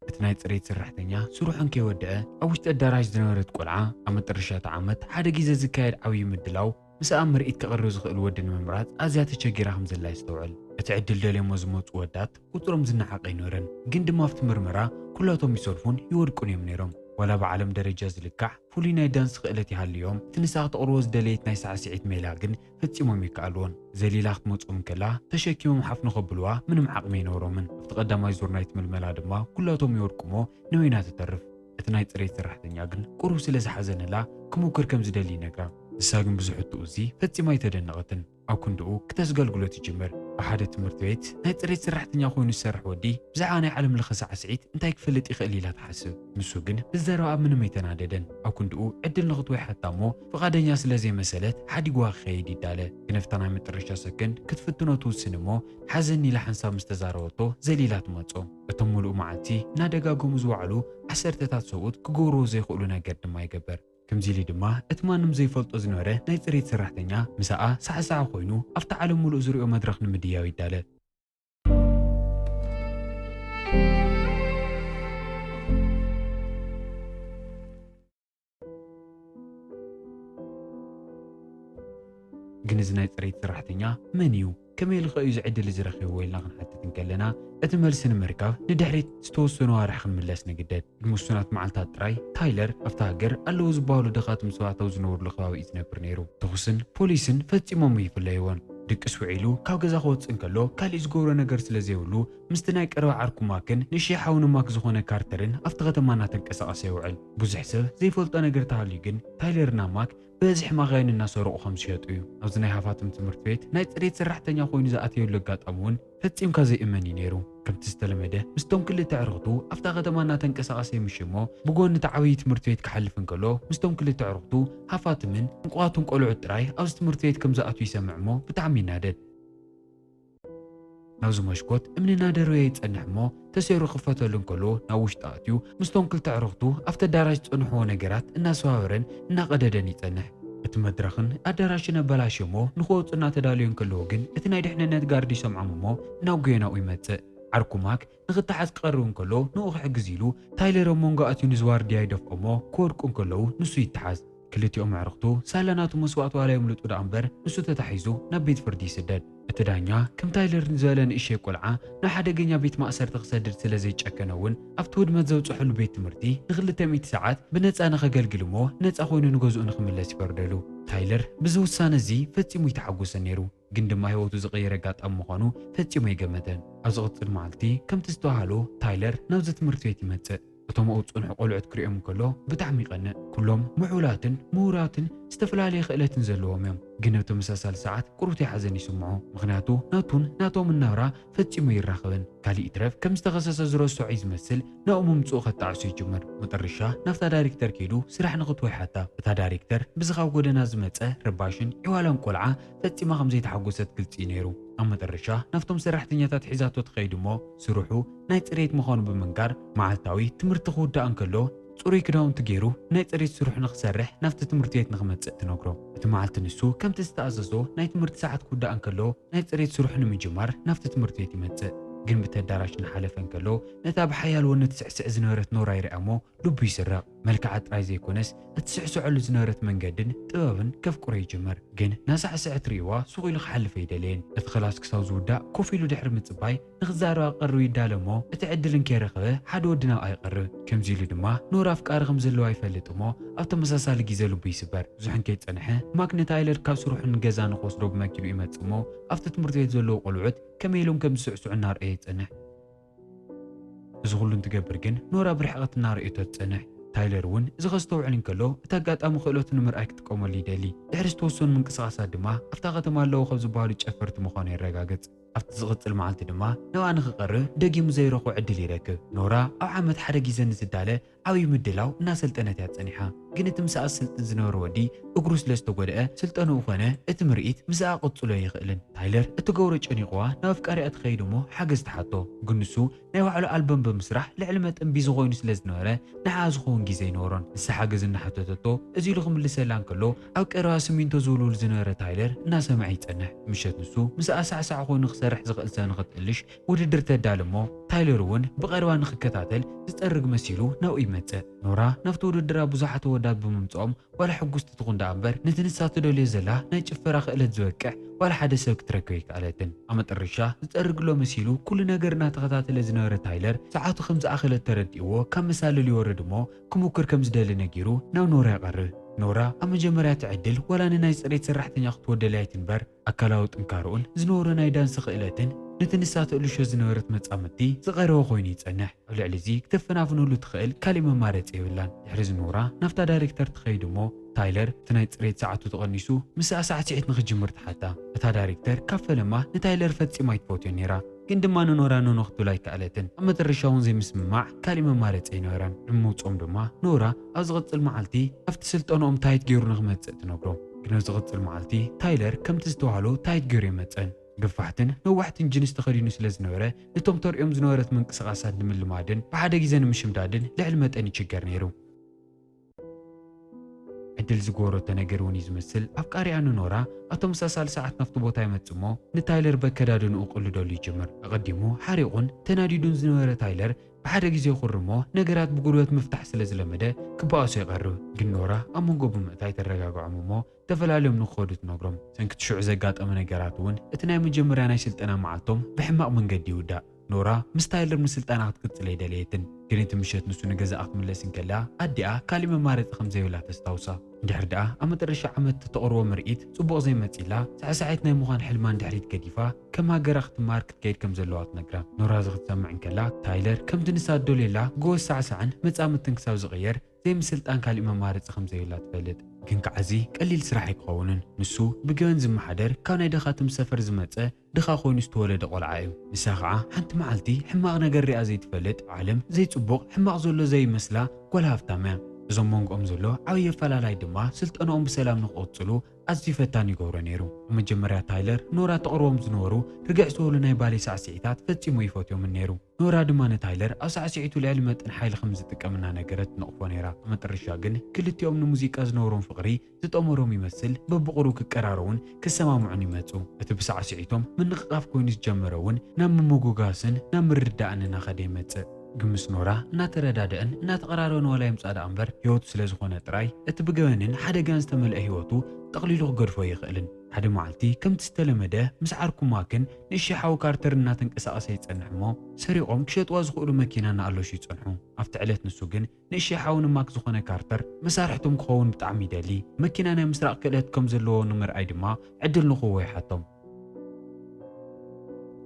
እቲ ናይ ጽሬት ሰራሕተኛ ስርሑ እንከይወደአ ኣብ ውሽጢ ኣዳራሽ ዝነበረት ቆልዓ፣ ኣብ መጠረሻ እቲ ዓመት ሓደ ግዜ ዝካየድ ዓብዪ ምድላው፣ ምስኣ ምርኢት ከቕርብ ዝኽእል ወዲ ንምምራጽ ኣዝያ ተቸጊራ ከም ዘላ የስተውዕል። እቲ ዕድል ደልዮሞ ዝመጹ ወዳት ቁጽሮም ዝነዓቐ ኣይነበረን፣ ግን ድማ ኣብቲ ምርመራ ኩላቶም ይሰልፉን ይወድቁን እዮም ነይሮም። ዋላ ብዓለም ደረጃ ዝልካዕ ፍሉይ ናይ ዳንስ ክእለት ይሃልዮም፣ እቲ ንሳ ክተቕርቦ ዝደለየት ናይ ሳዕስዒት ሜላ ግን ፈጺሞም ይከኣልዎን። ዘሊላ ክትመጾም እንከላ ተሸኪሞም ሓፍ ንኸብልዋ ምንም ዓቕሚ ኣይነበሮምን። ኣብቲ ቀዳማይ ዙር ናይቲ ምልመላ ድማ ኩላቶም ይወድቁሞ ንበይና ትተርፍ። እቲ ናይ ጽሬት ሰራሕተኛ ግን ቁሩብ ስለ ዝሓዘነላ ክምኩር ከም ዝደሊ ይነግራ። ንሳ ግን ብዝሕትኡ እዚ ፈጺማ ኣይተደነቐትን። ኣብ ክንድኡ ክተስገልግሎ ትጅምር። ኣብ ሓደ ትምህርቲ ቤት ናይ ጽሬት ሰራሕተኛ ኮይኑ ዝሰርሕ ወዲ ብዛዕባ ናይ ዓለም ለኸ ሳዕስዒት እንታይ ክፈልጥ ይኽእል ኢላ ትሓስብ። ንሱ ግን ብዘረባኣ ምንም ኣይተናደደን። ኣብ ክንድኡ ዕድል ንኽትወይ ሓታ እሞ ፍቓደኛ ስለ ዘይመሰለት ሓዲግዋ ክኸይድ ይዳለ። ግን ኣብታ ናይ መጠረሻ ሰከንድ ክትፍትኖ ትውስን እሞ ሓዘን ኢላ ሓንሳብ ምስ ተዛረበቶ ዘሊላ ትመጾ። እቶም ምሉእ መዓልቲ እናደጋገሙ ዝወዓሉ ዓሰርተታት ሰብኡት ክገብርዎ ዘይኽእሉ ነገር ድማ ይገብር። ከምዚ ኢሉ ድማ እቲ ማንም ዘይፈልጦ ዝነበረ ናይ ጽሬት ሰራሕተኛ ምሳኣ ሳዕሳዕ ኮይኑ ኣብቲ ዓለም ምሉእ ዝሪኦ መድረኽ ንምድያው ይዳለ። ግን እዚ ናይ ጽሬት ሰራሕተኛ መን እዩ? ከመይ ኢሉ ኸ እዩ እዚ ዕድል እዚ ረኺብዎ ኢልና ክንሓትት እንከለና፣ እቲ መልሲ ንምርካብ ንድሕሪት ዝተወሰኑ ኣዋርሕ ክንምለስ ንግደድ። ንውሱናት መዓልታት ጥራይ ታይለር ኣብታ ሃገር ኣለዉ ዝበሃሉ ድኻትም ሰባት ኣብ ዝነብሩሉ ከባቢ እዩ ዝነብር ነይሩ። ተኹስን ፖሊስን ፈጺሞም ይፍለይዎን። ድቅስ ውዒሉ ካብ ገዛ ክወጽእ እንከሎ ካሊእ ዝገብሮ ነገር ስለ ዘይብሉ ምስቲ ናይ ቀረባ ዓርኩ ማክን ንእሽተይ ሓውኑ ማክ ዝኾነ ካርተርን ኣብቲ ከተማ እናተንቀሳቐሰ ይውዕል። ብዙሕ ሰብ ዘይፈልጦ ነገር ተሃልዩ ግን ታይለርና ማክ ብብዝሒ ማኻይን እናሰረቑ ከም ዝሸጡ እዩ። ኣብዚ ናይ ሃፋትም ትምህርቲ ቤት ናይ ጽሬት ሰራሕተኛ ኮይኑ ዝኣተየሉ ኣጋጣሚ እውን ፈጺምካ ዘይእመን እዩ ነይሩ። ከምቲ ዝተለመደ ምስቶም ክልተ ኣዕሩኽቱ ኣብታ ከተማ እናተንቀሳቐሰ ይምሽ እሞ ብጎኒ እቲ ዓብዪ ትምህርቲ ቤት ክሓልፍ እንከሎ ምስቶም ክልተ ኣዕሩኽቱ ሃፋትምን ዕንቁዋትን ቆልዑት ጥራይ ኣብዚ ትምህርቲ ቤት ከም ዝኣትዉ ይሰምዕ እሞ ብጣዕሚ ይናደድ። ናብዚ መስኮት እምኒ እናደረበ ይጸንሕ እሞ ተሰይሩ ክፈተሉ እንከሎ ናብ ውሽጢ ኣትዩ ምስቶም ክልተ ኣዕሩኽቱ ኣብቲ ኣዳራሽ ዝጸንሕዎ ነገራት እናሰባበረን እናቐደደን ይጸንሕ። እቲ መድረኽን ኣዳራሽን ኣበላሽዮ እሞ ንኽወጹ እናተዳለዩ እንከለዉ ግን እቲ ናይ ድሕንነት ጋርድ ይሰምዖም እሞ ናብ ጎየናኡ ይመጽእ። ዓርኩ ማክ ንኽተሓዝ ክቐርብ እንከሎ ንኡ ክሕግዝ ኢሉ ታይለር ኣብ መንጎ ኣትዩ ንዝዋርድያ ይደፍኦ እሞ ክወድቁ እንከለዉ ንሱ ይተሓዝ። ክልቲኦም ኣዕሩኽቱ ሳላ ናቱ መስዋእቲ ዋላ የምልጡ ደኣ እምበር ንሱ ተታሒዙ ናብ ቤት ፍርዲ ይስደድ። እቲ ዳኛ ከም ታይለር ንዝበለ ንእሸይ ቆልዓ ናብ ሓደገኛ ቤት ማእሰርቲ ክሰድድ ስለ ዘይጨከነ እውን ኣብቲ ውድመት ዘብጽሐሉ ቤት ትምህርቲ ንኽልተ ሚእቲ ሰዓት ብነጻ ንኸገልግል እሞ ነጻ ኮይኑ ንገዝኡ ንኽምለስ ይፈርደሉ። ታይለር ብዚ ውሳነ እዚ ፈጺሙ ኣይተሓጎሰን ነይሩ። ግን ድማ ህይወቱ ዝቐየረ ኣጋጣሚ ምዃኑ ፈጺሙ ኣይገመተን። ኣብ ዝቕጽል መዓልቲ ከምቲ ዝተባህሎ ታይለር ናብዚ ትምህርቲ ቤት ይመጽእ። እቶም ኣብኡ ዝጸንሑ ቆልዑት ክርእዮም እንከሎ ብጣዕሚ ይቐንእ። ኩሎም ምዕቡላትን ምሁራትን ዝተፈላለየ ክእለትን ዘለዎም እዮም። ግን ኣብ ተመሳሳሊ ሰዓት ቁሩብ ሓዘን ይስምዖ። ምኽንያቱ ናቱን ናቶምን ናብራ ፈጺሙ ይራኸብን። ካሊእ ይትረፍ ከም ዝተኸሰሰ ዝረስዖ እዩ ዝመስል ናብኡ ምምጽኡ ከጣዕሶ ይጅምር። መጠረሻ ናብታ ዳይሬክተር ከይዱ ስራሕ ንኽትወ ይሓታ። እታ ዳይሬክተር ብዚ ካብ ጎደና ዝመጸ ረባሽን ዒዋላን ቆልዓ ፈጺማ ከም ዘይተሓጎሰት ግልጺ እዩ ነይሩ። ኣብ መጠረሻ ናብቶም ሰራሕተኛታት ሒዛቶ ትኸይድ እሞ ስርሑ ናይ ጽሬት ምዃኑ ብምንጋር መዓልታዊ ትምህርቲ ክውዳእ እንከሎ ጽሩይ ክዳውንቲ ገይሩ ናይ ጽሬት ስርሑ ንኽሰርሕ ናብቲ ትምህርቲ ቤት ንኽመጽእ ትነግሮ። እቲ መዓልቲ ንሱ ከምቲ ዝተኣዘዞ ናይ ትምህርቲ ሰዓት ክውዳእ እንከሎ ናይ ጽሬት ስርሑ ንምጅማር ናብቲ ትምህርቲ ቤት ይመጽእ። ግን ብቲ ኣዳራሽ እናሓለፈ እንከሎ ነታ ብሓያል ወኒ ትስዕስዕ ዝነበረት ኖራ ይርኣ እሞ ልቡ ይስረቕ። መልክዓ ጥራይ ዘይኮነስ እትስዕስዐሉ ዝነበረት መንገድን ጥበብን ከፍቅሮ ይጅምር። ግን ናሳዕስዐት ርእይዋ ሱቕ ኢሉ ክሓልፍ ኣይደለየን። እቲ ክላስ ክሳብ ዝውዳእ ኮፍ ኢሉ ድሕሪ ምጽባይ ንኽዛረባ ክቐርብ ይዳለ እሞ እቲ ዕድል እንከይረኸበ ሓደ ወዲ ናብኣ ይቐርብ። ከምዚ ኢሉ ድማ ኖራ ኣፍቃሪ ከም ዘለዋ ይፈልጥ እሞ ኣብ ተመሳሳሊ ግዜ ልቡ ይስበር። ብዙሕ እንከይጸንሐ ማክ ንታይለር ካብ ስርሑ ንገዛ ንኽወስዶ ብመኪንኡ ይመጽእ እሞ ኣብቲ ትምህርቲ ቤት ዘለዉ ቆልዑት ከመይ ኢሎም ከም ዝስዕስዑ እናርኣየ ይጸንሕ። እዚ ኩሉ እንትገብር ግን ኖራ ብርሕቐት እናርእየቶ ትጸንሕ። ታይለር እውን እዚ ከስተውዕል እንከሎ እቲ ኣጋጣሚ ክእለቱ ንምርኣይ ክጥቀመሉ ይደሊ። ድሕሪ ዝተወሰኑ ምንቅስቓሳት ድማ ኣብታ ከተማ ኣለዉ ካብ ዝበሃሉ ጨፈርቲ ምዃኑ የረጋግጽ። ኣብቲ ዝቕጽል መዓልቲ ድማ ናብኣ ንኽቐርብ ደጊሙ ዘይረኽቦ ዕድል ይረክብ። ኖራ ኣብ ዓመት ሓደ ግዜ ንዝዳለ ዓብዪ ምድላው እናሰልጠነት እያ ጸኒሓ። ግን እቲ ምስኣ ዝስልጥን ዝነበረ ወዲ እግሩ ስለ ዝተጎድአ ስልጠንኡ ኮነ እቲ ምርኢት ምስኣ ክቕጽሎ ኣይኽእልን። ታይለር እትገብሮ ጨኒቕዋ ናብ ኣፍቃሪኣ ትኸይድ እሞ ሓገዝ ትሓቶ። ግን ንሱ ናይ ባዕሉ ኣልበም ብምስራሕ ልዕሊ መጠን ቢዚ ኮይኑ ስለ ዝነበረ ንዓኣ ዝኸውን ግዜ ኣይነበሮን። ንሳ ሓገዝ እናሓተተቶ እዚ ኢሉ ክምልሰላ እንከሎ ኣብ ቀረባ ስሚንቶ ዝውልውል ዝነበረ ታይለር እናሰምዐ ይጸንሕ። ምሸት ንሱ ምስኣ ሳዕሳዕ ኮይኑ ክሰ ክትሰርሕ ዝኽእል ሰብ ንኽትእልሽ ውድድር ተዳሊ እሞ፣ ታይለር እውን ብቐረባ ንኽከታተል ዝጸርግ መሲሉ ናብኡ ይመጽእ። ኖራ ናብቲ ውድድር ኣብ ብዙሓት ኣወዳት ብምምጽኦም ዋላ ሕጉስቲ ትኹን ደኣ እምበር፣ ነቲ ንሳ ትደልዮ ዘላ ናይ ጭፈራ ክእለት ዝበቅዕ ዋላ ሓደ ሰብ ክትረክብ ኣይከኣለትን። ኣብ መጠረሻ ዝጸርግሎ መሲሉ ኩሉ ነገር እናተኸታተለ ዝነበረ ታይለር ሰዓቱ ከም ዝኣኸለት ተረዲእዎ ካብ መሳልል ይወርድ እሞ ክምኩር ከም ዝደሊ ነጊሩ ናብ ኖራ ይቐርብ። ኖራ ኣብ መጀመርያ እቲ ዕድል ዋላ ንናይ ጽሬት ሰራሕተኛ ክትወደል ኣይትንበር ኣካላዊ ጥንካረኡን ዝነበሮ ናይ ዳንስ ክእለትን ነቲ ንሳ ትእልሾ ዝነበረት መጻምድቲ ዝቐረበ ኮይኑ ይጸንሕ። ኣብ ልዕሊ እዚ ክተፈናፍነሉ ትኽእል ካሊእ መማረጺ የብላን። ድሕሪ እዚ ኖራ ናብታ ዳይሬክተር ትኸይድ እሞ ታይለር እቲ ናይ ጽሬት ሰዓቱ ተቐኒሱ ምስኣ ሳዕስዒት ንኽጅምር ትሓታ። እታ ዳይሬክተር ካብ ፈለማ ንታይለር ፈጺማ ኣይትፈትዮ ነይራ። ግን ድማ ንኖራ ኖኖ ክትብል ኣይከኣለትን። ኣብ መጠረሻ እውን ዘይምስምማዕ ካሊእ መማረጺ ኣይነበራን። ንምውጽኦም ድማ ኖራ ኣብ ዝቕጽል መዓልቲ ኣብቲ ስልጠንኦም ታይት ገይሩ ንኽመጽእ ትነግሮ። ግን ኣብ ዝቕጽል መዓልቲ ታይለር ከምቲ ዝተባህሎ ታይት ገይሩ የመጸን። ገፋሕትን ነዋሕትን ጅንስ ተኸዲኑ ስለ ዝነበረ ነቶም ተርእዮም ዝነበረት ምንቅስቓሳት ንምልማድን ብሓደ ግዜ ንምሽምዳድን ልዕሊ መጠን ይችገር ነይሩ። ዕድል ዝጎረቶ ነገር እውን እዩ ዝመስል። ኣፍቃሪኣ ንኖራ ኣብ ተመሳሳሊ ሰዓት ናብቲ ቦታ ይመጽእ እሞ ንታይለር በከዳድንኡ ቅልደሉ ይጅምር። ኣቐዲሙ ሓሪቑን ተናዲዱን ዝነበረ ታይለር ብሓደ ግዜ ይኹርሞ ነገራት ብጉልበት ምፍታሕ ስለ ዝለመደ ክበኣሶ ይቐርብ። ግን ኖራ ኣብ መንጎ ብምእታይ ተረጋግዖም እሞ ተፈላልዮም ንክኸዱ ትነግሮም። ሰንክቲ ሽዑ ዘጋጠመ ነገራት እውን እቲ ናይ መጀመርያ ናይ ስልጠና መዓልቶም ብሕማቕ መንገዲ ይውዳእ። ኖራ ምስ ታይለር ምስልጣና ክትቅጽል ኣይደለየትን፣ ግን እቲ ምሸት ንሱ ንገዛኣ ክትምለስ እንከላ ኣዲኣ ካሊእ መማረጺ ከም ዘይብላ ተስታውሳ። እንድሕር ደኣ ኣብ መጠረሻ ዓመት እተቕርቦ ምርኢት ጽቡቕ ዘይመጺላ ሳዕሳዒት ናይ ምዃን ሕልማ ንድሕሪት ገዲፋ ከም ሃገራ ክትመሃር ክትከይድ ከም ዘለዋ ትነግራ። ኖራ እዚ ክትሰምዕ እንከላ ታይለር ከምቲ ንሳ ትደልየላ ጎበዝ ሳዕሳዕን መጻምድትን ክሳብ ዝቕየር ዘይምስልጣን ካሊእ መማረጺ ከም ዘይብላ ትፈልጥ። ግን ከዓዚ ቀሊል ስራሕ ኣይክኸውንን። ንሱ ብገበን ዝመሓደር ካብ ናይ ድኻ ትም ሰፈር ዝመጸ ድኻ ኮይኑ ዝተወለደ ቆልዓ እዩ። ንሳ ኸዓ ሓንቲ መዓልቲ ሕማቕ ነገር ሪኣ ዘይትፈልጥ፣ ዓለም ዘይጽቡቕ ሕማቕ ዘሎ ዘይመስላ ጓል ሃፍታም እያ። እዞም መንጎኦም ዘሎ ዓብዪ ኣፈላላይ ድማ ስልጠንኦም ብሰላም ንክቕጽሉ ኣዝዩ ፈታኒ ይገብሮ ነይሩ። ኣብ መጀመርያ ታይለር ኖራ ተቕርቦም ዝነበሩ ርግዕ ዝበሉ ናይ ባሌ ሳዕስዒታት ፈጺሙ ይፈትዮምን ነይሩ። ኖራ ድማ ንታይለር ኣብ ሳዕስዒቱ ልዕሊ መጠን ሓይሊ ከም ዝጥቀም እናነገረት ትነቕፎ ነይራ። ኣብ መጠረሻ ግን ክልቲኦም ንሙዚቃ ዝነበሮም ፍቕሪ ዝጠመሮም ይመስል በብቑሩብ ክቀራረቡን ክሰማምዑን ይመጹ። እቲ ብሳዕስዒቶም ምንቕቓፍ ኮይኑ ዝጀመረ እውን ናብ ምምጉጋስን ናብ ምርድዳእን እናኸደ ይመጽእ። ግን ምስ ኖራ እናተረዳደእን እናተቐራረበን ዋላ ይምጻእ ደኣ እምበር ህይወቱ ስለ ዝኾነ ጥራይ እቲ ብገበንን ሓደጋን ዝተመልአ ህይወቱ ጠቕሊሉ ክገድፎ ኣይኽእልን። ሓደ መዓልቲ ከምቲ ዝተለመደ ምስ ዓርኩ ማክን ንእሽቶ ሓው ካርተር እናተንቀሳቐሰ ይጸንሕ እሞ ሰሪቖም ክሸጥዋ ዝኽእሉ መኪና እናኣለሹ ይጸንሑ። ኣብቲ ዕለት ንሱ ግን ንእሽቶ ሓው ንማክ ዝኾነ ካርተር መሳርሕቶም ክኸውን ብጣዕሚ ይደሊ። መኪና ናይ ምስራቕ ክእለት ከም ዘለዎ ንምርኣይ ድማ ዕድል ንኽህቦ ይሓቶም።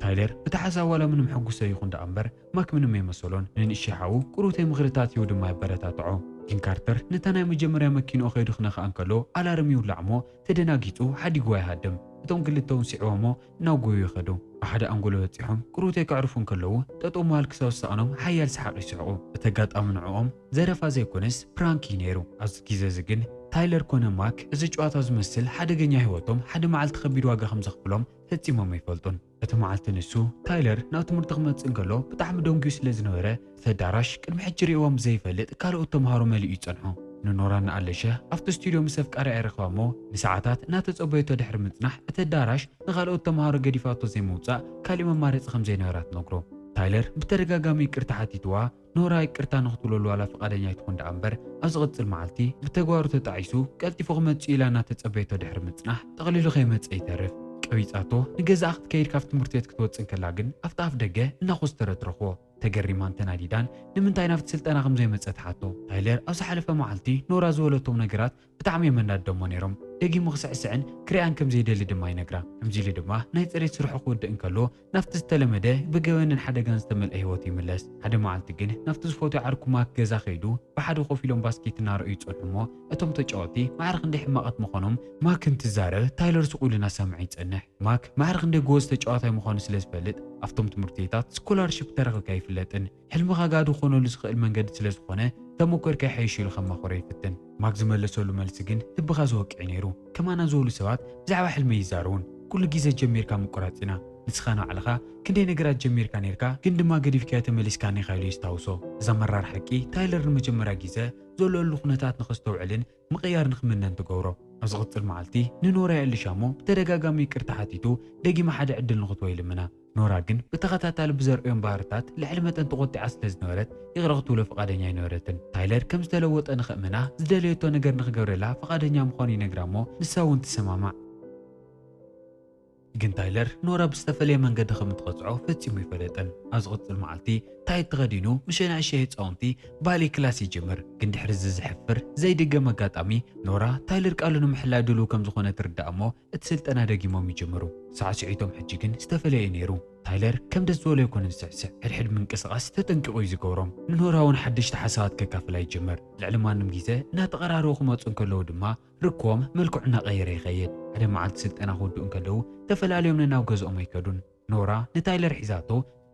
ታይለር ብተሓሳብ ዋላ ምንም ሕጉሰ ይኹን ደኣ እምበር ማክ ምንም ኣይመሰሎን። ንንእሽቶ ሓው ቁሩተይ ምኽርታት ይህቡ ድማ የበረታትዖ። ግን ካርተር ነታ ናይ መጀመርያ መኪንኡ ከይዱ ክነኽኣ እንከሎ ኣላርም ይውላዕ እሞ ተደናጊጹ ሓዲግዋ ይሃድም። እቶም ክልተ እውን ስዕቦሞ እናጎዩ ይኸዱ። ኣብ ሓደ ኣንጎሎ በጺሖም ቁሩተይ ከዕርፉ እንከለዉ ጠጠው ምባል ክሳብ ዝሰኣኖም ሓያል ሰሓቕ ይስሕቑ። እቲ ኣጋጣሚ ንዕኦም ዘረፋ ዘይኮነስ ፕራንክ እዩ ነይሩ። ኣብዚ ግዜ እዚ ግን ታይለር ኮነ ማክ እዚ ጨዋታ ዝመስል ሓደገኛ ህይወቶም ሓደ መዓልቲ ከቢድ ዋጋ ከም ዘኽፍሎም ፈጺሞም ኣይፈልጡን። እቲ መዓልቲ ንሱ ታይለር ናብ ትምህርቲ ክመጽእ እንከሎ ብጣዕሚ ደንጉዩ ስለ ዝነበረ እቲ ኣዳራሽ ቅድሚ ሕጂ ርእይዎም ዘይፈልጥ ካልኦት ተምሃሮ መሊኡ ይጸንሖ። ንኖራ እናኣለሸ ኣብቲ ስቱድዮ ምስ ኣፍቃሪኣ ይረኽባ እሞ ንሰዓታት እናተጸበየቶ ድሕሪ ምጽናሕ እቲ ኣዳራሽ ንኻልኦት ተምሃሮ ገዲፋቶ ዘይምውጻእ ካሊእ መማረጺ ከም ዘይነበራ ትነግሮ። ታይለር ብተደጋጋሚ ይቅርታ ሓቲትዋ ኖራ ይቅርታ ንኽትብለሉ ዋላ ፍቓደኛ ኣይትኹን ደኣ እምበር ኣብ ዝቕጽል መዓልቲ ብተግባሩ ተጣዒሱ ቀልጢፉ ክመጽእ ኢላ እናተጸበየቶ ድሕሪ ምጽናሕ ጠቕሊሉ ከይመጸ ይተርፍ። ቀቢጻቶ ንገዛኣ ክትከይድ ካብ ትምህርቲ ቤት ክትወጽእ እንከላ ግን ኣብቲ ኣፍ ደገ እናኾስተረ ትረኽቦ። ተገሪማን ተናዲዳን ንምንታይ ናብቲ ስልጠና ከም ዘይመጸ ትሓቶ። ታይለር ኣብ ዝሓለፈ መዓልቲ ኖራ ዝበለቶም ነገራት ብጣዕሚ እዮም ኣናደሞ ነይሮም። ደጊሙ ክስዕስዕን ክሪኣን ከም ዘይደሊ ድማ ይነግራ። ከምዚ ኢሉ ድማ ናይ ጽሬት ስርሑ ክውድእ እንከሎ ናብቲ ዝተለመደ ብገበንን ሓደጋን ዝተመልአ ህይወቱ ይምለስ። ሓደ መዓልቲ ግን ናብቲ ዝፈትዮ ዓርኩ ማክ ገዛ ከይዱ ብሓደ ኮፍ ኢሎም ባስኬት እናረኣዩ ይጸንሑ እሞ እቶም ተጫወቲ ማዕረ ክንደይ ሕማቓት ምዃኖም ማክ እንትዛረብ ታይለር ስቕ ኢሉ እናሰምዐ ይጸንሕ። ማክ ማዕረ ክንደይ ጎበዝ ተጫዋታይ ምዃኑ ስለ ዝፈልጥ ኣብቶም ትምህርትታት ስኮላርሺፕ ተረኺብካ ኣይፍለጥን። ሕልምኻ ጋዶ ክኾነሉ ዝኽእል መንገዲ ስለ ዝኾነ ተመኮርካ ይሓይሽ ኢሉ ከማኽሮ ይፍትን። ማክ ዝመለሰሉ መልሲ ግን ልብኻ ዝወቅዕ እዩ ነይሩ። ከማና ዝበሉ ሰባት ብዛዕባ ሕልሚ ኣይዛረቡን። ኩሉ ግዜ ጀሚርካ ምቁራጽ ኢና። ንስኻ ንባዕልኻ ክንደይ ነገራት ጀሚርካ ነይርካ ግን ድማ ገዲፍካዮ ተመሊስካኒ ኢኻ ኢሉ የስታውሶ። እዛ መራር ሓቂ ታይለር ንመጀመርያ ግዜ ዘለሉ ኩነታት ንኸስተውዕልን ምቕያር ንኽምነን ትገብሮ። ኣብ ዝቕጽል መዓልቲ ንኖራ የእልሻ እሞ ብተደጋጋሚ ይቅርታ ሓቲቱ ደጊማ ሓደ ዕድል ንኽትቦ ይልምና። ኖራ ግን ብተኸታታሊ ብዘርእዮም ባህርታት ልዕሊ መጠን ተቖጢዓ ስለ ዝነበረት፣ ይቕረ ክትብሎ ፍቓደኛ ኣይነበረትን። ታይለር ከም ዝተለወጠ ንኸእምና፣ ዝደለየቶ ነገር ንኽገብረላ ፍቓደኛ ምዃኑ ይነግራ እሞ፣ ንሳ እውን ትሰማማዕ። ግን ታይለር ኖራ ብዝተፈለየ መንገዲ ከም እትቐጽዖ ፈጺሙ ኣይፈለጠን። ኣብ ዝቕጽል መዓልቲ፣ ታይት ተኸዲኑ ምስ ኣናእሽተይ ህጻውንቲ ባሌ ክላስ ይጅምር። ግን ድሕሪ እዚ ዘሕፍር ዘይድገም ኣጋጣሚ፣ ኖራ ታይለር ቃሉ ንምሕላይ ድሉው ከም ዝኾነ ትርዳእ እሞ፣ እቲ ስልጠና ደጊሞም ይጅምሩ። ሳዕስዒቶም ሕጂ ግን ዝተፈለየ እዩ ነይሩ። ታይለር ከም ደስ ዝበሎ ኣይኮነን ዝስዕስዕ። ሕድሕድ ምንቅስቓስ ተጠንቂቑ እዩ ዝገብሮም። ንኖራ እውን ሓደሽቲ ሓሳባት ከካፍላ ይጅምር። ልዕሊ ማንም ግዜ እናተቐራረቡ ክመጹ እንከለዉ ድማ፣ ርክቦም መልክዑ እናቐየረ ይኸይድ። ሓደ መዓልቲ ስልጠና ክውድኡ እንከለዉ፣ ተፈላልዮም ነናብ ገዝኦም ኣይከዱን። ኖራ ንታይለር ሒዛቶ፣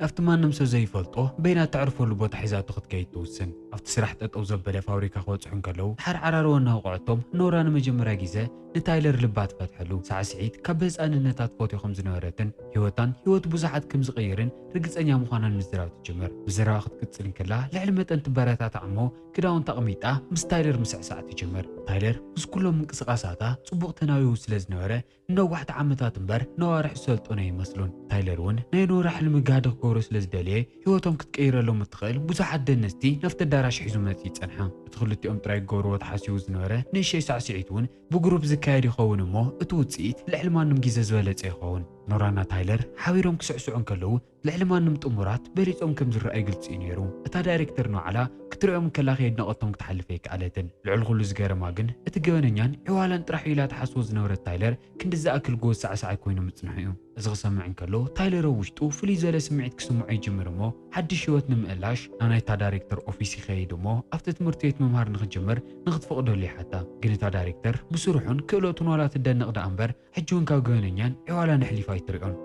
ኣብቲ ማንም ሰብ ዘይፈልጦ በይና እተዕርፈሉ ቦታ ሒዛቶ ክትከይድ ትውስን። ኣብቲ ስራሕ ጠጠው ዘበለ ፋብሪካ ክበጽሑ እንከለዉ፣ ሓርዓራርቦ እናወቕዐቶም፣ ኖራ ንመጀመርያ ግዜ ንታይለር ልባ ትፈትሐሉ። ሳዕስዒት ካብ ብህጻንነታ ትፈትዮ ከም ዝነበረትን፣ ህይወታን ህይወት ብዙሓት ከም ዝቕይርን ርግጸኛ ምዃናን ምዝራብ ትጅምር። ብዘረባ ክትቅጽል እንከላ፣ ልዕሊ መጠን ትበረታታዕ እሞ፣ ክዳውንታ ኣቕሚጣ ምስ ታይለር ምስዕሳዕ ትጅምር። ታይለር ምስ ኩሎም ምንቅስቓሳታ ጽቡቕ ተናቢቡ ስለ ዝነበረ፣ ንነዋሕቲ ዓመታት እምበር ነዋርሕ ዝሰልጠኖ ኣይመስሉን። ታይለር እውን ናይ ኖራ ሕልሚ ጋህዲ ክገብሮ ስለ ዝደለየ፣ ህይወቶም ክትቀይረሎም እትኽእል ብዙሓት ደነስቲ ናብቲ ኣዳራሽ ሒዙ መጺኡ ጸንሐ። እቲ ክልቲኦም ጥራይ ክገብርዎ ተሓሲቡ ዝነበረ ንእሽተይ ሳዕስዒት እውን ብግሩፕ ዝካየድ ይኸውን እሞ፣ እቲ ውጽኢት ልዕሊ ማንም ግዜ ዝበለጸ ይኸውን። ኖራና ታይለር ሓቢሮም ክስዕስዑ እንከለዉ፣ ልዕሊ ማንም ጥሙራት በሊጾም ከም ዝረኣዩ ግልጺ እዩ ነይሩ። እታ ዳይሬክተር ንባዕላ ክትሪኦም እንከላ ከየድነቐቶም ክትሓልፍ ኣይከኣለትን። ልዕሊ ኩሉ ዝገረማ ግን እቲ ገበነኛን ዕዋላን ጥራሕ ኢላ ትሓስቦ ዝነበረት ታይለር ክንዲ ዝኣክል ጎበዝ ሳዕሳዓይ ኮይኑ ምጽንሑ እዩ። እዚ ክሰምዕ እንከሎ ታይለር ኣብ ውሽጡ ፍልይ ዝበለ ስምዒት ክስምዖ ይጅምር እሞ ሓድሽ ህይወት ንምእላሽ ናብ ናይታ ዳይሬክተር ኦፊስ ይኸይድ እሞ ኣብቲ ትምህርቲ ቤት ምምሃር ንኽጅምር ንኽትፈቕደሉ ይሓታ። ግን እታ ዳይሬክተር ብስርሑን ክእለቱን ዋላ ትደነቕ ደኣ እምበር ሕጂ እውን ካብ ገበነኛን ዕዋላን ኣሕሊፋ ኣይትሪኦን።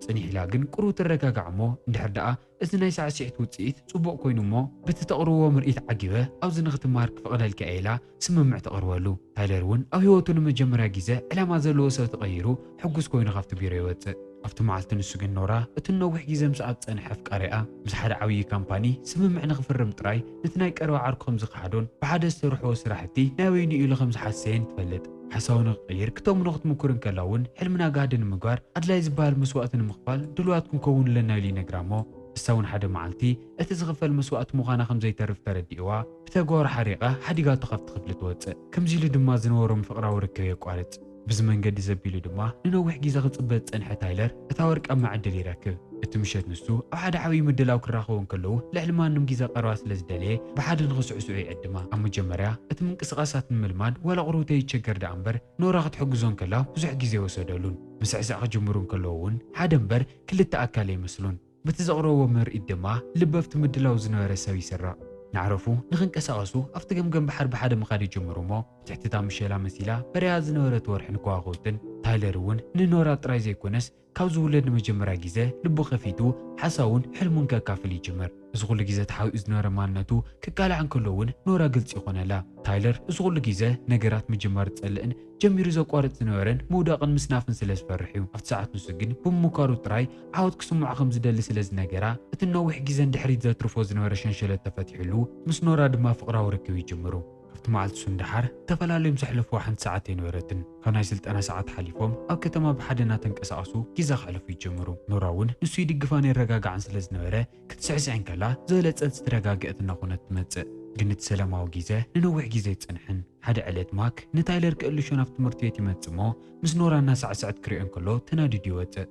ጽኒሕ ኢላ ግን ቁሩብ ትረጋጋዕ እሞ፣ እንድሕር ደኣ እዚ ናይ ሳዕስዒት ውጽኢት ጽቡቕ ኮይኑ እሞ፣ በቲ ተቕርብዎ ምርኢት ዓጊበ ኣብዚ ንኽትመሃር ክፈቕደልኪ እየ ኢላ ስምምዕ ተቕርበሉ። ታይለር እውን ኣብ ህይወቱ ንመጀመርያ ግዜ ዕላማ ዘለዎ ሰብ ተቐይሩ ሕጉስ ኮይኑ ካብቲ ቢሮ ይወጽእ። ኣብቲ መዓልቲ ንሱ ግን ኖራ እቲ ነዊሕ ግዜ ምስኣ ዝጸንሐ ኣፍቃሪኣ ምስ ሓደ ዓብዪ ካምፓኒ ስምምዕ ንኽፍርም ጥራይ ነቲ ናይ ቀረባ ዓርኩ ከም ዝኸሓዶን ብሓደ ዝሰርሕዎ ስራሕቲ ናይ በይኑ ኢሉ ከም ዝሓሰየን ትፈልጥ። ሓሳቡ ንኽቕይር ክተምኖ ክትምኩር እንከላ እውን፣ ሕልምና ጋህዲ ንምግባር ኣድላይ ዝበሃል መስዋእቲ ንምኽፋል ድሉዋት ክንከውን ኣለና ኢሉ ይነግራ እሞ፣ ንሳ እውን ሓደ መዓልቲ እቲ ዝኽፈል መስዋእቲ ምዃና ከም ዘይተርፍ ተረዲእዋ፣ ብተግባሩ ሓሪቓ ሓዲጋቶ ካብቲ ክፍሊ ትወጽእ። ከምዚ ኢሉ ድማ ዝነበሮም ፍቕራዊ ርክብ የቋርጽ። ብዚ መንገዲ ዘቢሉ ድማ ንነዊሕ ግዜ ክጽበ ዝጸንሐ ታይለር እታ ወርቃማ ዕድል ይረክብ። እቲ ምሸት ንሱ ኣብ ሓደ ዓብዪ ምድላው ክራኸቡ እንከለዉ፣ ልዕሊ ማንም ግዜ ቀረባ ስለ ዝደለየ ብሓደ ንኽስዕስዑ ይዕድማ። ኣብ መጀመርያ እቲ ምንቅስቓሳት ንምልማድ ዋላ ቁሩብ ተይቸገር ደኣ እምበር፣ ኖራ ክትሕግዞ እንከላ ብዙሕ ግዜ ኣይወሰደሉን። ምስዕሳዕ ክጅምሩ እንከለዉ እውን ሓደ እምበር ክልተ ኣካል ኣይመስሉን። በቲ ዘቕረብዎ ምርኢት ድማ ልቢ ኣብቲ ምድላው ዝነበረ ሰብ ይስረቕ። እናዕረፉ ንኽንቀሳቐሱ ኣብቲ ገምገም ባሕሪ ብሓደ ምኻድ ይጅምሩ እሞ፣ ብትሕትታ ምሸላ መሲላ በሪሃ ዝነበረት ወርሕን ከዋኽብትን፣ ታይለር እውን ንኖራ ጥራይ ዘይኮነስ ካብ ዝውለድ ንመጀመርያ ግዜ ልቡ ከፊቱ ሓሳቡን ሕልሙን ከካፍል ይጅምር። እዚ ኩሉ ግዜ ተሓቢኡ ዝነበረ ማንነቱ ክቃላዕ እንከሎ እውን ኖራ ግልጺ ይኾነላ። ታይለር እዚ ኩሉ ግዜ ነገራት ምጅማር ዝጸልእን ጀሚሩ ዘቋርጽ ዝነበረን ምውዳቕን ምስናፍን ስለ ዝፈርሕ እዩ። ኣብቲ ሰዓት ንሱ ግን ብምምካሩ ጥራይ ዓወት ክስምዖ ከም ዝደሊ ስለ ዝነገራ፣ እቲ ነዊሕ ግዜ ንድሕሪት ዘትርፎ ዝነበረ ሸንሸለት ተፈቲሕሉ፣ ምስ ኖራ ድማ ፍቕራዊ ርክብ ይጅምሩ። ካብቲ መዓልቲ እሱ ንደሓር ተፈላለዮም ዘሕለፍዋ ሓንቲ ሰዓት ኣይነበረትን። ካብ ናይ ስልጠና ሰዓት ሓሊፎም ኣብ ከተማ ብሓደ እናተንቀሳቐሱ ግዜ ከሕልፉ ይጅምሩ። ኖራ እውን ንሱ ይድግፋን የረጋግዓን ስለ ዝነበረ፣ ክትስዕስዕ እንከላ ዝበለጸት ዝተረጋግአት እናኾነት ትመጽእ። ግን እቲ ሰላማዊ ግዜ ንነዊሕ ግዜ ኣይጸንሐን። ሓደ ዕለት ማክ ንታይለር ክእልሾ ናብ ትምህርቲ ቤት ይመጽእ እሞ፣ ምስ ኖራ እናሳዕሰዐት ክሪኦ እንከሎ ተናዲዱ ይወጽእ።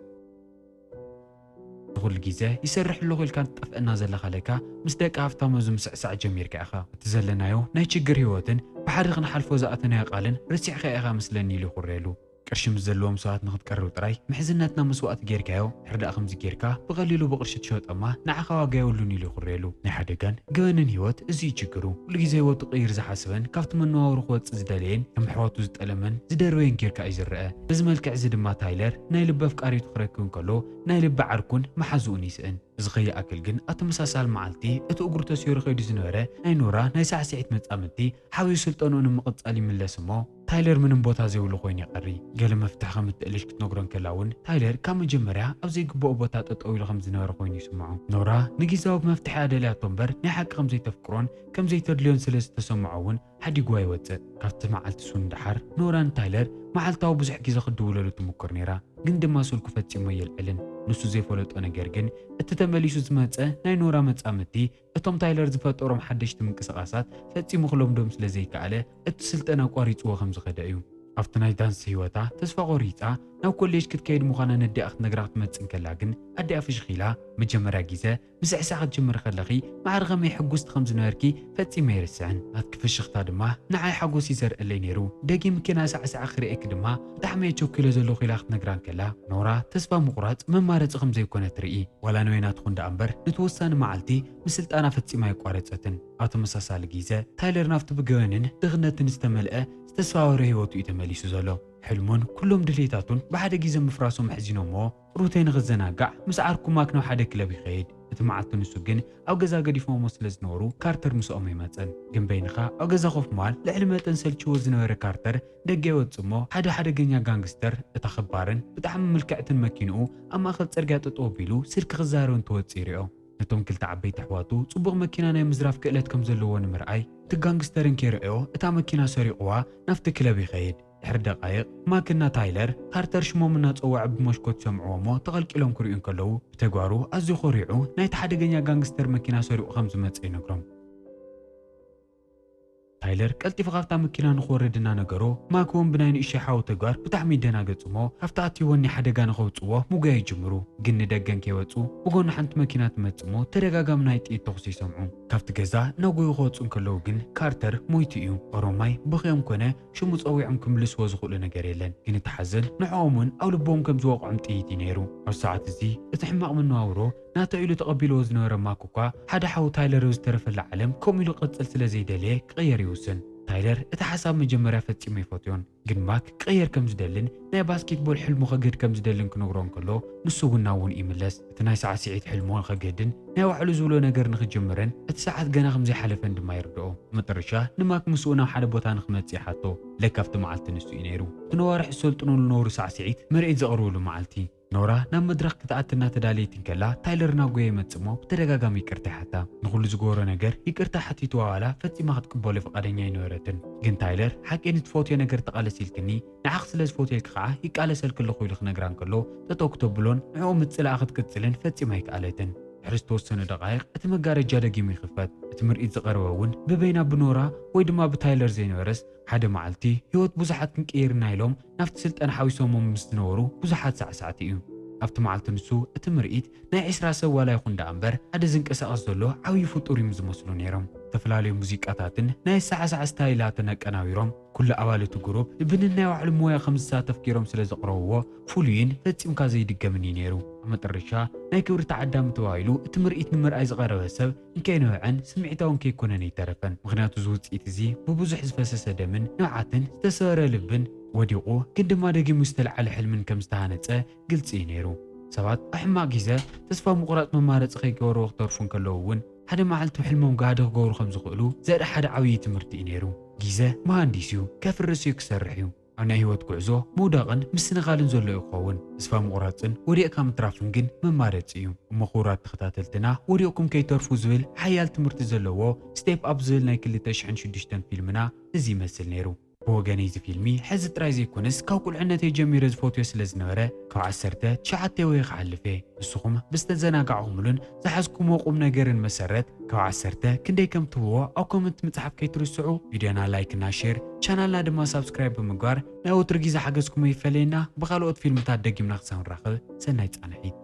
ኩሉ ግዜ ይሰርሕ ኣለኹ ኢልካ ትጠፍአና ዘለኻ ለካ ምስ ደቂ ሃፍታም ኣብዚ ምስዕሳዕ ጀሚርካ ኢኻ። እቲ ዘለናዮ ናይ ችግር ህይወትን ብሓደ ክንሓልፎ ዝኣተናዮ ቃልን ረሲዕካ ኢኻ መስለኒ ኢሉ ይኹርየሉ። ቅርሺ ምስ ዘለዎም ሰባት ንኽትቀርብ ጥራይ ምሕዝነትና መስዋእቲ ጌርካዮ፣ ድሕሪ ደኣ ከምዚ ጌርካ ብቐሊሉ ብቕርሺ ትሸጦማ ንዓኻ ዋጋ የብሉን ኢሉ ይኹርየሉ። ናይ ሓደጋን ገበንን ህይወት እዚ እዩ ችግሩ። ኩሉ ግዜ ህይወቱ ክቕይር ዝሓሰበን ካብቲ መነባብሮ ክወጽእ ዝደለየን ከም ኣሕዋቱ ዝጠለመን ዝደርበየን ጌርካ እዩ ዝረአ። በዚ መልክዕ እዚ ድማ ታይለር ናይ ልቢ ኣፍቃሪቱ ክረክብ እንከሎ ናይ ልቢ ዓርኩን መሓዝኡን ይስእን። እዚ ከይኣክል ግን ኣብ ተመሳሳሊ መዓልቲ እቲ እግሩ ተሰይሩ ከይዱ ዝነበረ ናይ ኖራ ናይ ሳዕስዒት መጻምድቲ ሓቢሩ ስልጠንኡ ንምቕጻል ይምለስ እሞ ታይለር ምንም ቦታ ዘይብሉ ኮይኑ ይቐሪ። ገለ መፍትሒ ከም እትእልሽ ክትነግሮ እንከላ እውን ታይለር ካብ መጀመርያ ኣብ ዘይግብኦ ቦታ ጠጠው ኢሉ ከም ዝነበረ ኮይኑ ይስምዖ። ኖራ ንግዜያዊ መፍትሒ እያ ደልያቶ እምበር ናይ ሓቂ ከም ዘይተፍቅሮን ከም ዘይተድልዮን ስለ ዝተሰምዖ እውን ሓዲጉዋ ይወጽእ። ካብቲ መዓልቲ እሱ ንደሓር ኖራ ንታይለር መዓልታዊ ብዙሕ ግዜ ክትድውለሉ ትምኩር ነይራ፣ ግን ድማ ስልኩ ፈጺሙ ኣየልዕልን። ንሱ ዘይፈለጦ ነገር ግን እቲ ተመሊሱ ዝመጸ ናይ ኖራ መጻምድቲ እቶም ታይለር ዝፈጠሮም ሓደሽቲ ምንቅስቓሳት ፈጺሙ ክለምዶም ስለ ዘይከኣለ እቲ ስልጠና ኣቋሪጽዎ ከም ዝኸደ እዩ። ኣብቲ ናይ ዳንስ ህይወታ ተስፋ ቆሪጻ ናብ ኮሌጅ ክትከይድ ምዃና ነዲኣ ክትነግራ ክትመጽእ እንከላ ግን ኣዲኣ ፍሽኽ ኢላ፣ መጀመርያ ግዜ ምስዕሳዕ ክትጅምሪ ከለኺ ማዕረ ከመይ ሕጉስቲ ከም ዝነበርኪ ፈጺመ ኣይርስዕን። ናትኪ ፍሽኽታ ድማ ንዓይ ሓጎስ እዩ ዘርእለይ ነይሩ። ደጊምኪ ናሳዕሳዕ ክርእየኪ ድማ ብጣዕሚ እየ ቸኲለ ዘለኹ ኢላ ክትነግራ እንከላ ኖራ ተስፋ ምቑራጽ መማረጺ ከም ዘይኮነ ትርኢ። ዋላ ንበይና ትኹን ደኣ እምበር ነቲ ወሳኒ መዓልቲ ምስልጣና ፈጺማ ኣይቋረጸትን። ኣብ ተመሳሳሊ ግዜ ታይለር ናብቲ ብገበንን ድኽነትን ዝተመልአ ዝተሰባበረ ህይወቱ እዩ ተመሊሱ ዘሎ። ሕልሙን ኩሎም ድሌታቱን ብሓደ ግዜ ምፍራሶም ኣሕዚኖምዎ ሩቴ ንኽዘናጋዕ ምስ ዓርኩ ማክ ናብ ሓደ ክለብ ይኸይድ። እቲ መዓልቲ ንሱ ግን ኣብ ገዛ ገዲፎሞ ስለ ዝነበሩ ካርተር ምስኦም ኣይመጸን። ግን በይንኻ ኣብ ገዛ ኮፍ ምባል ልዕሊ መጠን ሰልችዎ ዝነበረ ካርተር ደገ ይወጽእ እሞ ሓደ ሓደገኛ ጋንግስተር እታ ኽባርን ብጣዕሚ ምልክዕትን መኪንኡ ኣብ ማእከል ጽርግያ ጠጠው ኣቢሉ ስልኪ ክዛረብ እንትወጽእ ይሪኦ። ነቶም ክልተ ዓበይቲ ኣሕዋቱ ጽቡቕ መኪና ናይ ምዝራፍ ክእለት ከም ዘለዎ ንምርኣይ እቲ ጋንግስተር እንከይረኣዮ እታ መኪና ሰሪቑዋ ናብቲ ክለብ ይኸይድ። ድሕሪ ደቓይቕ ማክና ታይለር ካርተር ሽሞም እናጸውዐ ብመስኮት ይሰምዕዎ እሞ ተቐልቂሎም ክሪኡ እንከለዉ ብተግባሩ ኣዝዩ ኮሪዑ ናይቲ ሓደገኛ ጋንግስተር መኪና ሰሪቑ ከም ዝመጸ ይነግሮም። ታይለር ቀልጢፉ ካብታ መኪና ንኽወርድ እናነገሮ ማክ እውን ብናይ ንእሽተይ ሓው ተግባር ብጣዕሚ ይደናገጽ እሞ ካብቲ ኣትይዎ ናይ ሓደጋ ንኸውጽዎ ምጉያይ ይጅምሩ። ግን ንደገ እንከይወጹ ብጎኑ ሓንቲ መኪና ትመጽእ እሞ ተደጋጋሚ ናይ ጥይት ተኹሲ ይሰምዑ። ካብቲ ገዛ እናጎዩ ክወጹ እንከለዉ ግን ካርተር ሞይቱ እዩ። ኦሮማይ ብኽዮም ኮነ ሽሙ ጸዊዖም ክምልስዎ ዝኽእሉ ነገር የለን። ግን እቲ ሓዘን ንዕኦም እውን ኣብ ልቦም ከም ዝወቕዖም ጥይት እዩ ነይሩ። ኣብዚ ሰዓት እዚ እቲ ሕማቕ መነባብሮ ናተ ኢሉ ተቐቢልዎ ዝነበረ ማክ እኳ ሓደ ሓው ታይለር ኣብ ዝተረፈላ ዓለም ከምኡ ኢሉ ክቕጽል ስለ ዘይደለየ ክቕየር ይውስን። ታይለር እቲ ሓሳብ መጀመርያ ፈጺሙ ኣይፈትዮን። ግን ማክ ክቕየር ከም ዝደልን ናይ ባስኬትቦል ሕልሙ ከግህድ ከም ዝደልን ክነግሮ እንከሎ ንሱ እውን ናብኡ ይምለስ። እቲ ናይ ሳዕስዒት ሕልሙ ንኸግህድን ናይ ባዕሉ ዝብሎ ነገር ንኽጅምርን እቲ ሰዓት ገና ከም ዘይሓለፈን ድማ ይርድኦ። መጠረሻ ንማክ ምስኡ ናብ ሓደ ቦታ ንኽመጽእ ይሓቶ። ለካ ኣብቲ መዓልቲ ንሱ እዩ ነይሩ። እቲ ነዋርሕ ዝሰልጥነሉ ዝነበሩ ሳዕስዒት ምርኢት ዘቕርብሉ መዓልቲ። ኖራ ናብ መድረኽ ክትኣቲ እናተዳለየት እንከላ ታይለር እናጎየ ይመጽእ እሞ ብተደጋጋሚ ይቅርታ ይሓታ። ንኹሉ ዝገበሮ ነገር ይቅርታ ሓቲትዋ ዋላ ፈጺማ ክትቅበሎ ፍቓደኛ ኣይነበረትን። ግን ታይለር ሓቂ ንትፈትዮ ነገር ተቓለሲ ኢልክኒ ንዓኺ ስለ ዝፈትየልኪ ኸዓ ይቃለሰልኪ ኣለኹ ኢሉ ክነግራ እንከሎ ጠጠው ክተብሎን ንዕኡ ምጽላኣ ክትቅጽልን ፈጺማ ኣይከኣለትን። ድሕሪ ዝተወሰኑ ደቓይቕ እቲ መጋረጃ ደጊሙ ይኽፈት። እቲ ምርኢት ዝቐረበ እውን ብበይና ብኖራ ወይ ድማ ብታይለር ዘይነበረስ ሓደ መዓልቲ ህይወት ብዙሓት ክንቅይር ኢና ኢሎም ናብቲ ስልጠና ሓዊሶሞም ምስ ዝነበሩ ብዙሓት ሳዕሳዕቲ እዩ። ኣብቲ መዓልቲ ንሱ እቲ ምርኢት ናይ ዕስራ ሰብ ዋላ ይኹን ደኣ እምበር ሓደ ዝንቀሳቐስ ዘሎ ዓብዪ ፍጡር እዮም ዝመስሉ ነይሮም። ዝተፈላለዩ ሙዚቃታትን ናይ ኣሰዓስዓ ስታይላትን ኣቀናቢሮም ኩሉ ኣባል እቲ ግሩፕ ብንናይ ባዕሉ ሞያ ከም ዝሳተፍ ገይሮም ስለ ዘቕረብዎ ፍሉይን ፈጺምካ ዘይድገምን እዩ ነይሩ። ኣብ መጠረሻ ናይ ክብሪ ተዓዳሚ ተባሂሉ እቲ ምርኢት ንምርኣይ ዝቐረበ ሰብ እንከይነውዐን ስምዒታዊ እንከይኮነን ኣይተረፈን። ምኽንያቱ እዚ ውጽኢት እዚ ብብዙሕ ዝፈሰሰ ደምን ንብዓትን ዝተሰበረ ልብን ወዲቑ ግን ድማ ደጊሙ ዝተልዓለ ሕልምን ከም ዝተሃነጸ ግልጺ እዩ ነይሩ። ሰባት ኣብ ሕማቕ ግዜ ተስፋ ምቑራጽ መማረጺ ከይገበርዎ ክተርፉ እንከለዉ እውን ሓደ መዓልቲ ሕልሞም ጋህዲ ክገብሩ ከም ዝኽእሉ ዘርኢ ሓደ ዓብዪ ትምህርቲ እዩ ነይሩ። ግዜ መሃንዲስ እዩ፣ ከፍርስ እዩ፣ ክሰርሕ እዩ። ኣብ ናይ ህይወት ጉዕዞ ምውዳቕን ምስንኻልን ዘሎ እዩ ክኸውን። ተስፋ ምቑራጽን ወዲቕካ ምትራፍን ግን መማረጺ እዩ። እሞ ክቡራት ተኸታተልትና ወዲቕኩም ከይተርፉ ዝብል ሓያል ትምህርቲ ዘለዎ ስቴፕ ኣፕ ዝብል ናይ ክልተ ሽሕን ሽዱሽተን ፊልምና እዚ ይመስል ነይሩ። ብወገነይ እዚ ፊልሚ ሕዚ ጥራይ ዘይኮነስ ካብ ቁልዕነተይ ጀሚረ ዝፈትዮ ስለ ዝነበረ ካብ ዓሰርተ ትሽዓተ ወይ ክሓልፍ እየ። ንስኹም ብዝተዘናጋዕኹምሉን ዝሓዝኩምዎ ቁም ነገርን መሰረት ካብ ዓሰርተ ክንደይ ከም ትህብዎ ኣብ ኮመንት ምጽሓፍ ከይትርስዑ። ቪድዮና ላይክ እና ሼር ቻናልና ድማ ሳብስክራይብ ብምግባር ናይ ወትሩ ግዜ ሓገዝኩም ይፈለየና። ብኻልኦት ፊልምታት ደጊምና ክሳብ ንራኸብ ሰናይ ጻንሒት።